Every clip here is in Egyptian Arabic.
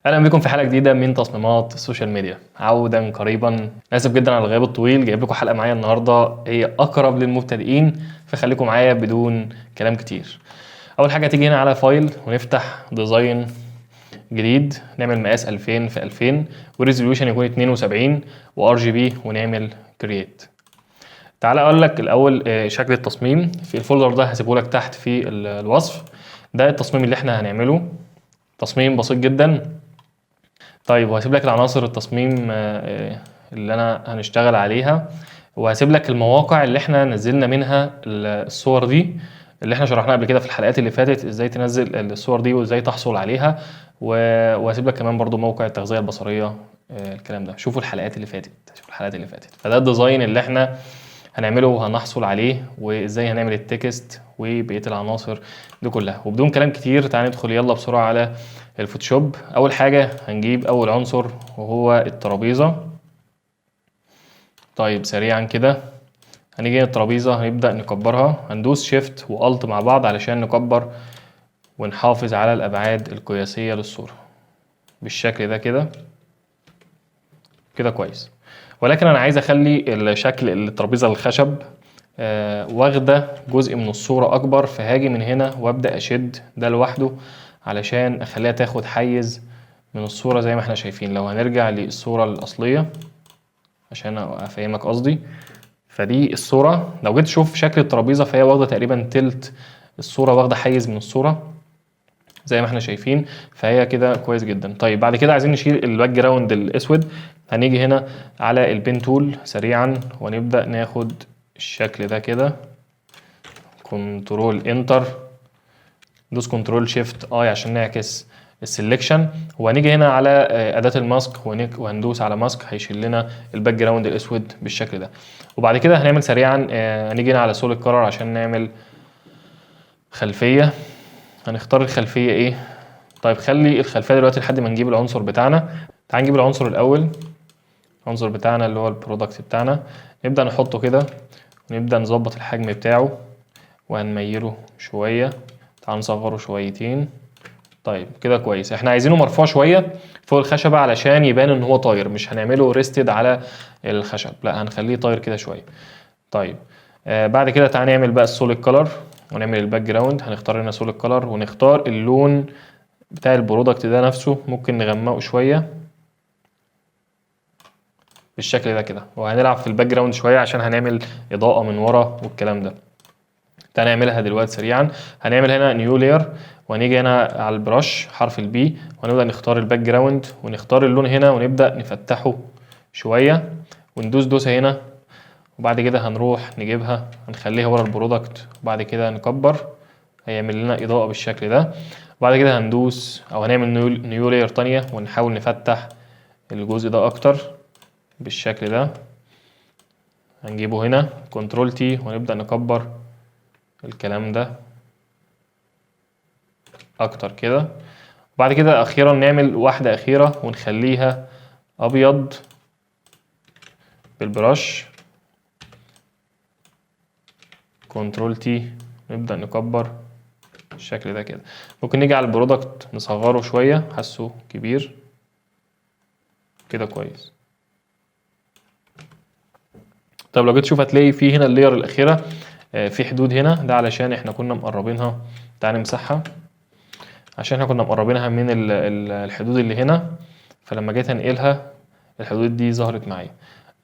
اهلا بكم في حلقة جديدة من تصميمات ال social media. عودا قريبا، اسف جدا على الغياب الطويل. جايب لكم حلقة معايا النهارده هي اقرب للمبتدئين، فخليكم معايا بدون كلام كتير. اول حاجة تيجي هنا على file ونفتح design جديد، نعمل مقاس 2000 في 2000 و resolution يكون 72 و RGB ونعمل create. تعالى اقول لك الاول شكل التصميم في ال folder ده هسيبه لك تحت في الوصف. ده التصميم اللي احنا هنعمله، تصميم بسيط جدا. طيب، وهسيب لك العناصر التصميم اللي انا هنشتغل عليها، وهسيب لك المواقع اللي احنا نزلنا منها الصور دي اللي احنا شرحناها قبل كده في الحلقات اللي فاتت، ازاي تنزل الصور دي وازاي تحصل عليها، وهسيب لك كمان برضو موقع التغذية البصرية. الكلام ده شوفوا الحلقات اللي فاتت، شوفوا الحلقات اللي فاتت. فده ال design اللي احنا هنعمله وهنحصل عليه، وازاي هنعمل ال text وبقية العناصر دي كلها. وبدون كلام كتير تعال ندخل يلا بسرعة على ال Photoshop. اول حاجة هنجيب اول عنصر وهو الترابيزة. طيب، سريعا كده هنيجي الترابيزة هنبدأ نكبرها، هندوس shift و alt مع بعض علشان نكبر ونحافظ على الأبعاد القياسية للصورة بالشكل ده كده. كده كويس، ولكن أنا عايز أخلي الشكل الترابيزة الخشب واخدة جزء من الصورة أكبر، فهاجي من هنا وأبدأ أشد ده لوحده علشان أخليها تاخد حيز من الصورة زي ما احنا شايفين. لو هنرجع للصورة الأصلية عشان أفهمك قصدي، فدي الصورة. لو جيت تشوف شكل الترابيزة فهي واخدة تقريبا تلت الصورة، واخدة حيز من الصورة زي ما احنا شايفين، فهي كده كويس جدا. طيب، بعد كده عايزين نشيل ال background الاسود. هنيجي هنا على ال pen tool سريعا ونبدأ ناخد الشكل ده كده، control enter، ندوس control shift I عشان نعكس ال selection، وهنيجي هنا على اداة ال mask وهندوس على mask، هيشيل لنا ال background الاسود بالشكل ده. وبعد كده هنعمل سريعا هنيجي هنا على solid color عشان نعمل خلفية. هنختار الخلفية ايه؟ طيب، خلي الخلفية دلوقتي لحد ما نجيب العنصر بتاعنا. تعال نجيب العنصر الأول، العنصر بتاعنا اللي هو ال product بتاعنا، نبدأ نحطه كده ونبدأ نظبط الحجم بتاعه وهنميله شوية. تعال نصغره شويتين. طيب، كده كويس. احنا عايزينه مرفوع شوية فوق الخشبة علشان يبان ان هو طاير، مش هنعمله rested على الخشب، لا، هنخليه طاير كده شوية. طيب، بعد كده تعال نعمل بقى ال solid color ونعمل ال background. هنختار هنا solid color ونختار اللون بتاع ال product ده نفسه، ممكن نغمقه شوية بالشكل ده كده، وهنلعب في ال background شوية عشان هنعمل إضاءة من ورا والكلام ده. تعال نعملها دلوقتي سريعا. هنعمل هنا new layer وهنيجي هنا على ال brush حرف ال B ونبدأ نختار ال background ونختار اللون هنا ونبدأ نفتحه شوية وندوس دوسة هنا، وبعد كده هنروح نجيبها هنخليها ورا ال product، وبعد كده نكبر، هيعمل لنا إضاءة بالشكل ده. وبعد كده هندوس أو هنعمل new layer تانية ونحاول نفتح الجزء ده أكتر بالشكل ده. هنجيبه هنا control T ونبدأ نكبر الكلام ده أكتر كده. وبعد كده أخيرا نعمل واحدة أخيرة ونخليها أبيض بال brush، control T، نبدأ نكبر بالشكل ده كده. ممكن نيجي على ال product نصغره شوية، حاسه كبير كده. كويس. طب لو جيت تشوف هتلاقي في هنا ال layer الأخيرة في حدود هنا، ده علشان احنا كنا مقربينها. تعال نمسحها، عشان احنا كنا مقربينها من الحدود اللي هنا، فلما جيت انقلها الحدود دي ظهرت معايا.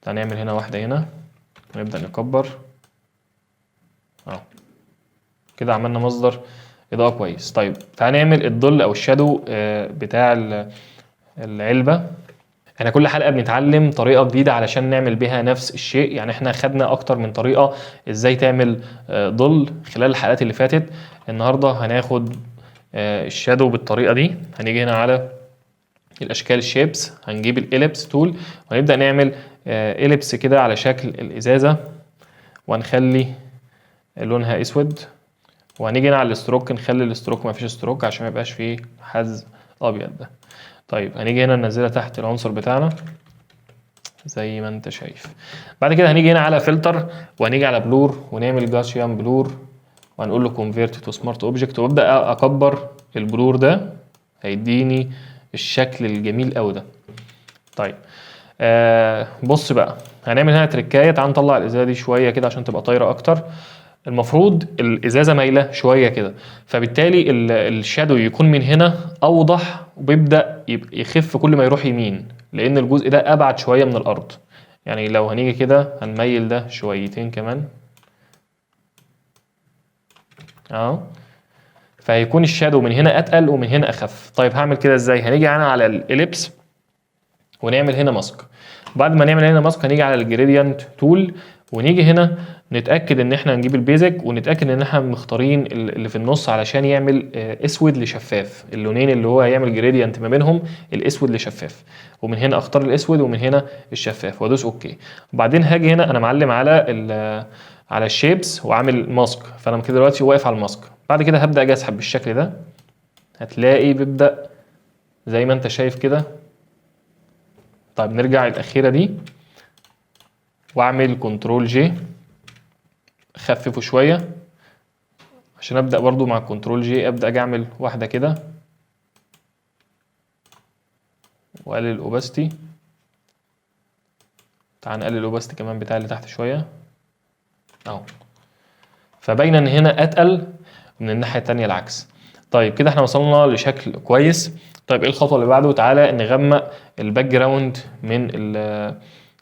تعال نعمل هنا واحدة هنا ونبدأ نكبر اهو كده، عملنا مصدر إضاءة كويس. طيب، تعال نعمل الظل أو ال shadow بتاع العلبة. احنا كل حلقة بنتعلم طريقة جديدة علشان نعمل بيها نفس الشيء، يعني احنا خدنا اكتر من طريقة ازاي تعمل ظل خلال الحلقات اللي فاتت. النهاردة هناخد ال shadow بالطريقة دي. هنيجي هنا على الاشكال ال shapes، هنجيب ال ellipse tool وهنبدأ نعمل ellipse كده على شكل الازازة، وهنخلي لونها اسود، وهنيجي هنا على ال stroke نخلي ال stroke ما فيش stroke عشان ما يبقاش فيه حز ابيض ده. طيب، هنيجي هنا ننزلها تحت العنصر بتاعنا زي ما انت شايف. بعد كده هنيجي هنا على فلتر وهنيجي على blur ونعمل Gaussian blur وهنقول له convert to smart object، وابدا اكبر ال blur ده، هيديني الشكل الجميل قوي ده. طيب بص بقى، هنعمل هنا تريكايه. تعال نطلع الازازه دي شوية كده عشان تبقى طايره اكتر. المفروض الازازه مايلة شوية كده، فبالتالي ال shadow يكون من هنا اوضح، وبيبدا يخف كل ما يروح يمين، لان الجزء ده ابعد شوية من الارض. يعني لو هنيجي كده هنميل ده شويتين كمان اهو، فهيكون ال shadow من هنا اتقل ومن هنا اخف. طيب هعمل كده ازاي؟ هنيجي هنا على ال ellipse ونعمل هنا mask. بعد ما نعمل هنا mask هنيجي على ال gradient tool، ونيجي هنا نتاكد ان احنا هنجيب ال basic، ونتاكد ان احنا مختارين اللي في النص علشان يعمل اسود لشفاف، اللونين اللي هو هيعمل gradient ما بينهم الاسود لشفاف. ومن هنا اختار الاسود ومن هنا الشفاف وادوس okay. وبعدين هاجي هنا انا معلم على ال shapes وعامل mask، فانا كده دلوقتي واقف على ال mask. بعد كده هبدا اجي اسحب بالشكل ده، هتلاقي بيبدا زي ما انت شايف كده. طيب نرجع الاخيرة دي واعمل control J، خففه شوية عشان ابدا برضو مع control J ابدا اجي اعمل واحدة كده واقلل ال opacity. تعال نقلل ال opacity كمان بتاع اللي تحت شوية اهو، فباينه ان هنا اتقل ومن الناحية التانية العكس. طيب كده احنا وصلنا لشكل كويس. طيب ايه الخطوة اللي بعده؟ تعالى نغمق ال background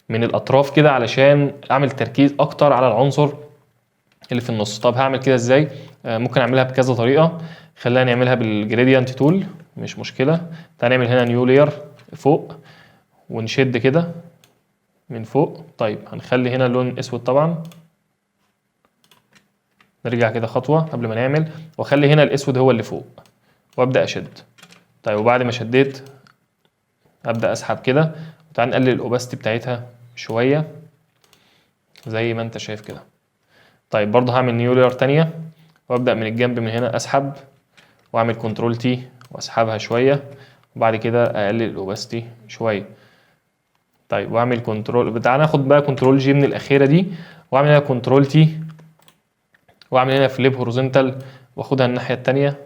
من الاطراف كده علشان اعمل تركيز اكتر على العنصر اللي في النص. طب هعمل كده ازاي؟ ممكن اعملها بكذا طريقه. خلينا نعملها بال gradient tool، مش مشكلة. تعالى نعمل هنا new layer فوق ونشد كده من فوق. طيب هنخلي هنا اللون اسود طبعا، نرجع كده خطوة قبل ما نعمل، واخلي هنا الاسود هو اللي فوق وابدا اشد. طيب وبعد ما شديت ابدا اسحب كده، وتعال نقلل ال opacity بتاعتها شوية زي ما انت شايف كده. طيب برضه هعمل new layer تانية وابدا من الجنب من هنا اسحب واعمل control T واسحبها شوية، وبعد كده اقلل ال opacity شوية. طيب واعمل control، تعال ناخد بقى control J من الاخيرة دي واعمل هنا control T واعمل هنا flip horizontal واخدها الناحية التانية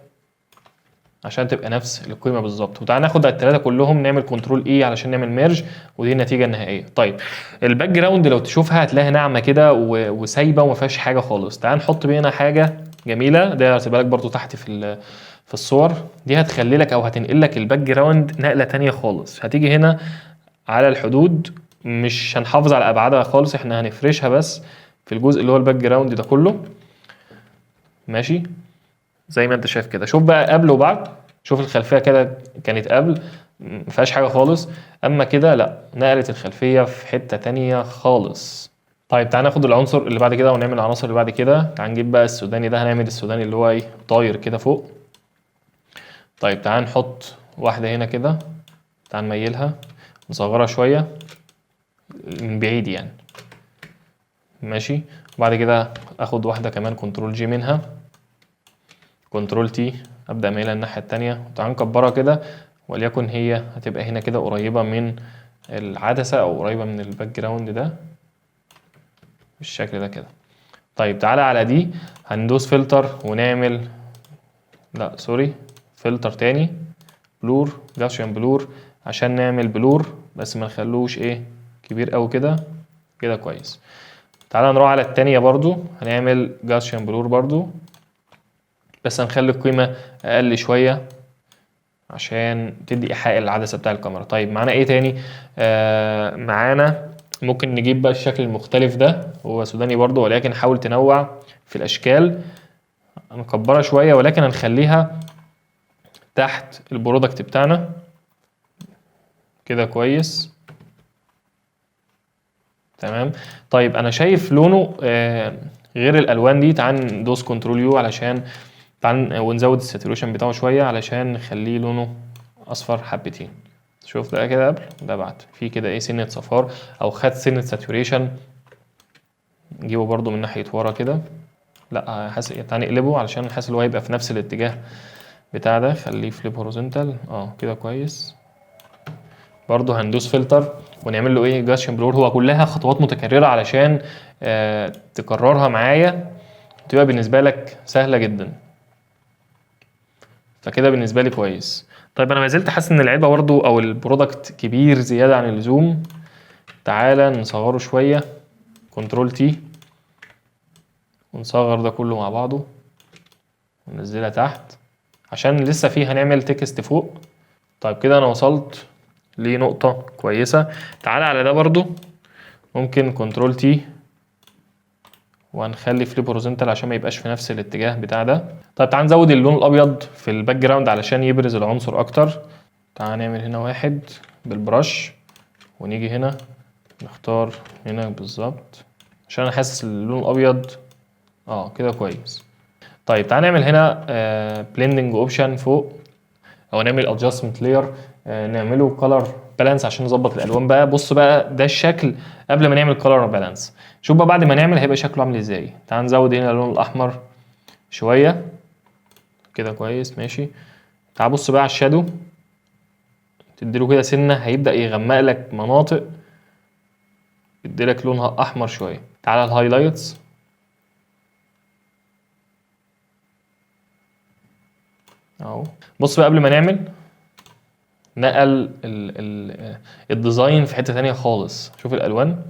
عشان تبقى نفس القيمة بالظبط. وتعالى ناخد الثلاثة كلهم نعمل control E علشان نعمل merge، ودي النتيجة النهائية. طيب ال background لو تشوفها هتلاقيها ناعمة كده وسايبه وما فيهاش حاجة خالص. تعال نحط بينا حاجة جميلة، ده هسيبها لك برضو تحت في الصور دي، هتخلي لك او هتنقل لك ال background نقله تانية خالص. هتيجي هنا على الحدود، مش هنحافظ على ابعادها خالص، احنا هنفرشها بس في الجزء اللي هو ال background ده كله، ماشي زي ما انت شايف كده. شوف بقى قبل وبعد، شوف الخلفية كده كانت قبل ما فيهاش حاجة خالص، اما كده لا، نقلت الخلفية في حتة تانية خالص. طيب تعال ناخد العنصر اللي بعد كده ونعمل العناصر اللي بعد كده. تعال نجيب بقى السوداني ده، هنعمل السوداني اللي هو ايه، طاير كده فوق. طيب تعال نحط واحدة هنا كده، تعال نميلها نصغرها شوية من بعيد يعني، ماشي. وبعد كده اخد واحدة كمان control J منها، control T، ابدا اميلها الناحية التانية. وتعال نكبرها كده، وليكن هي هتبقى هنا كده قريبه من العدسة او قريبه من ال background ده بالشكل ده كده. طيب تعالى على دي هندوس فلتر ونعمل، لا sorry، filter تاني، blur، Gaussian blur، عشان نعمل blur بس ما نخلوش ايه كبير قوي كده، كده كويس. تعالى نروح على التانية برضو، هنعمل Gaussian blur برضو بس هنخلي القيمة أقل شوية عشان تدي إيحاء العدسة بتاع الكاميرا. طيب معانا إيه تاني؟ معانا ممكن نجيب بقى الشكل المختلف ده، هو سوداني برضو ولكن حاول تنوع في الأشكال. هنكبرها شوية ولكن هنخليها تحت ال product بتاعنا كده كويس، تمام. طيب أنا شايف لونه غير الألوان دي، تعال ندوس control U علشان تعال ونزود ال saturation بتاعه شوية علشان نخليه لونه أصفر حبتين. شوف ده كده قبل ده بعد، في كده إيه سنة صفار أو خد سنة saturation. نجيبه برضو من ناحية ورا كده، لا حاسس تعال نقلبه علشان حاسس إن هو هيبقى في نفس الاتجاه بتاع ده. خليه flip horizontal، كده كويس. برضو هندوس فلتر ونعمل له ايه Gaussian blur. هو كلها خطوات متكررة علشان تكررها معايا تبقى بالنسبة لك سهلة جدا. فكده بالنسبة لي كويس. طيب انا ما زلت حاسس ان العلبة برضو او ال product كبير زيادة عن اللزوم، تعالى نصغره شوية، control T، ونصغر ده كله مع بعضه وننزلها تحت عشان لسه فيه هنعمل text فوق. طيب كده انا وصلت لنقطة كويسة. تعالى على ده برضو ممكن control T وهنخلي flip horizontal عشان ما يبقاش في نفس الاتجاه بتاع ده. طيب تعال نزود اللون الابيض في ال background علشان يبرز العنصر اكتر. تعال نعمل هنا واحد بال brush، ونيجي هنا نختار هنا بالظبط عشان انا حاسس اللون الابيض كده كويس. طيب تعال نعمل هنا blending option فوق، او نعمل adjustment layer، نعمله color balance عشان نظبط الالوان بقى. بص بقى ده الشكل قبل ما نعمل color balance، شوف بقى بعد ما نعمل هيبقى شكله عامل ازاي. تعال نزود هنا اللون الاحمر شوية كده كويس ماشي. تعال بص بقى على ال shadow، تديله كده سنة هيبدا يغمق لك مناطق، يديلك لونها احمر شوية. تعالى ال highlights اهو. بص بقى قبل ما نعمل نقل ال design في حتة تانية خالص. شوف الالوان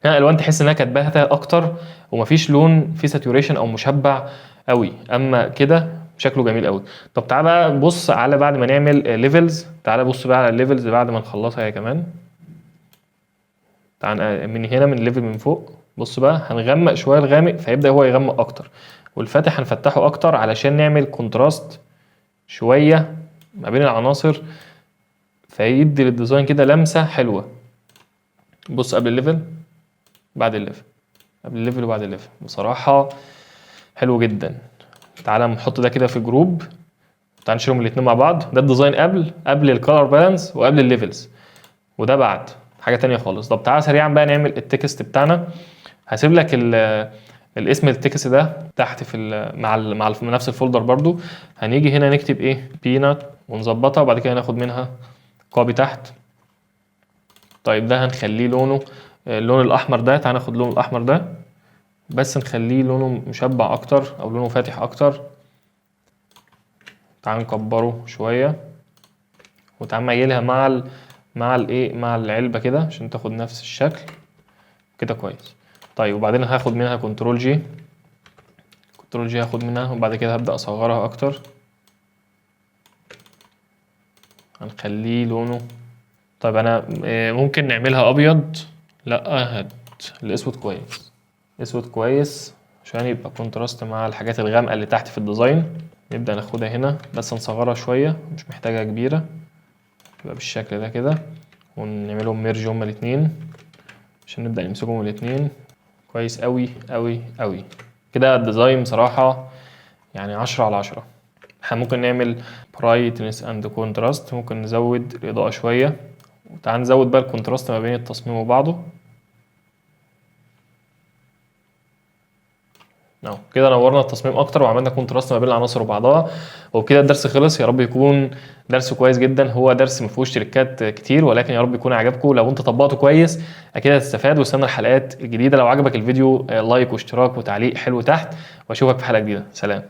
هنا، الالوان تحس انها كانت باهته اكتر ومفيش لون فيه saturation او مشبع قوي، اما كده شكله جميل قوي. طب تعالى بقى بص على بعد ما نعمل levels، تعالى بص بقى على ال levels بعد ما نخلصها يا كمان. تعالى من هنا من ال level من فوق، بص بقى هنغمق شوية الغامق فيبدا هو يغمق اكتر، والفاتح هنفتحه اكتر علشان نعمل contrast شوية ما بين العناصر، فيدي لل design كده لمسه حلوة. بص قبل ال level بعد ال level، قبل ال level وبعد ال level، بصراحة حلو جدا. تعالى نحط ده كده في group، تعالى نشيلهم الاتنين مع بعض. ده ال design قبل ال color balance وقبل ال levels، وده بعد حاجة تانية خالص. طب تعالى سريعا بقى نعمل ال text بتاعنا. هسيب لك الاسم ال text ده تحت في مع مع نفس ال folder برضو. هنيجي هنا نكتب ايه، peanut، ونظبطها، وبعد كده ناخد منها copy تحت. طيب ده هنخليه لونه اللون الاحمر ده، تعال ناخد اللون الاحمر ده بس نخليه لونه مشبع اكتر او لونه فاتح اكتر. تعال نكبره شوية، وتعال ميلها مع مع الايه، مع العلبة كده عشان تاخد نفس الشكل كده كويس. طيب وبعدين هاخد منها control J، control J هاخد منها، وبعد كده هبدا اصغرها اكتر، هنخليه لونه. طيب انا ممكن نعملها ابيض، لا هات الاسود كويس، اسود كويس عشان يبقى contrast مع الحاجات الغامقه اللي تحت في ال design. نبدا ناخدها هنا بس نصغرها شوية، مش محتاجه كبيرة، تبقى بالشكل ده كده، ونعملهم merge هما الاتنين عشان نبدا نمسكهم الاتنين كويس قوي قوي قوي كده. ال design بصراحة 10 على 10. احنا ممكن نعمل brightness and contrast، ممكن نزود الاضاءة شوية، وتعال نزود بقى ال contrast ما بين التصميم وبعضه. اهو كده نورنا التصميم اكتر وعملنا contrast ما بين العناصر وبعضها. وبكده الدرس خلص. يا رب يكون درس كويس جدا، هو درس ما فيهوش تريكات كتير، ولكن يا رب يكون عجبكم. لو انت طبقته كويس اكيد هتستفاد. واستنى الحلقات الجديدة. لو عجبك الفيديو like واشتراك وتعليق حلو تحت، واشوفك في حلقة جديدة. سلام.